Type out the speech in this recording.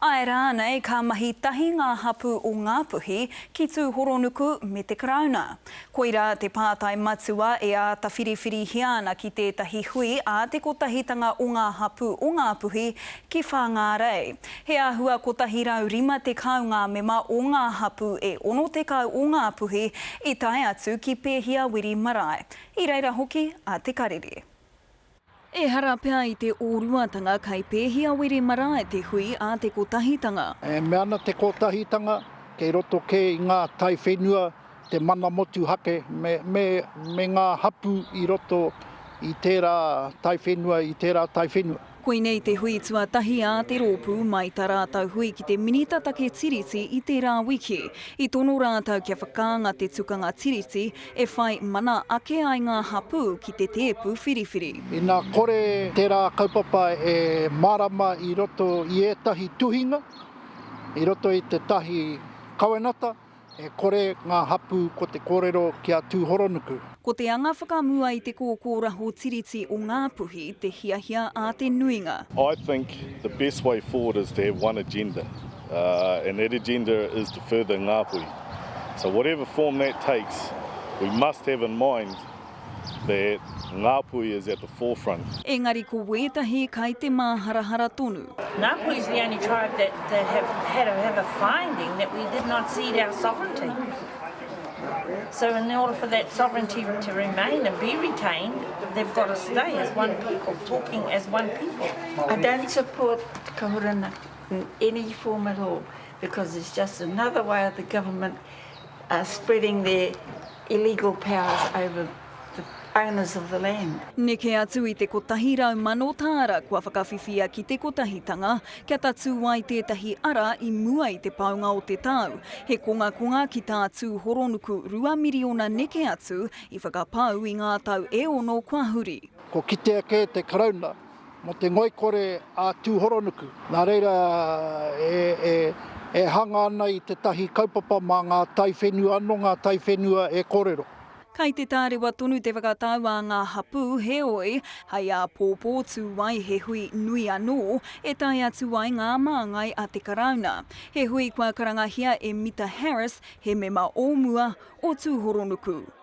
Āe rānei ka mahi tahi ngā hapū o Ngāpuhi ki Tūhoronuku me te Karauna? Koirā te pātai matua e āta whiriwhirihia ana ki tētahi hui a te Kotahitanga o ngā Hapū o Ngāpuhi ki Whāngārei. He āhua 150 ngā mema o ngā hapū e 60 o Ngāpuhi i tae atu ki Pēhiawiri Marae. I reira hoki a Te Karere. Ehara pea i te ōruatanga kai Pēhiawiri Marae te hui a te Kotahitanga. E mea ana te Kotahitanga kei roto kē i ngā taiwhenua te mana motuhake me, me, me ngā hapū i roto i tērā taiwhenua, i tērā taiwhenua. Koinei te hui tuatahi a te rōpū mai tā rātou hui ki te Minita Take Tiriti i tērā wiki. I tono rātou kia whakaanga te tukanga Tiriti e whai mana ake ai ngā hapū ki te tēpu whiriwhiri. Ina kore tērā kaupapa e mārama i roto i ētahi tuhinga, i roto i tētahi kawenata, E kore ngā hapū ko te kōrero ki a Tūhoronuku. Ko te anga whakamua i te kōkōraho tiriti o Ngāpuhi te hiahia a te nuinga. I think the best way forward is to have one agenda and that agenda is to further Ngāpuhi. So whatever form that takes, we must have in mind that Ngāpuhi is at the forefront. Engari ko wētahi kai te māharahara tonu. Ngāpuhi is the only tribe that that have had a have a finding that we did not cede our sovereignty. So in order for that sovereignty to remain and be retained, they've got to stay as one people, talking as one people. I don't support Kahurana in any form at all because it's just another way of the government uh, spreading their illegal powers over the owners of the land. Neke atu i te 100,000 tāra kua whakawhiwhia ki te Kotahitanga kia tatū ai tētahi ara i mua i te paunga o te tau. He kongakonga ki tā Tūhoronuku 2 miriona neke atu i whakapau i ngā tau e ono kua huri. Kua kitea kē te Karauna mō te ngoikore a Tūhoronuku. Nā reira, e hanga ana i tētahi kaupapa mā ngā taiwhenua anō ngā taiwhenua e kōrero. Kai te tārewa tonu te whakatau a ngā hapū, heoi, hei āpōpō tū ai he hui nui anō e tae atu ai ngā māngai a te Karauna. He hui kua karangahia e Mita Harris, he mema o mua o Tūhoronuku.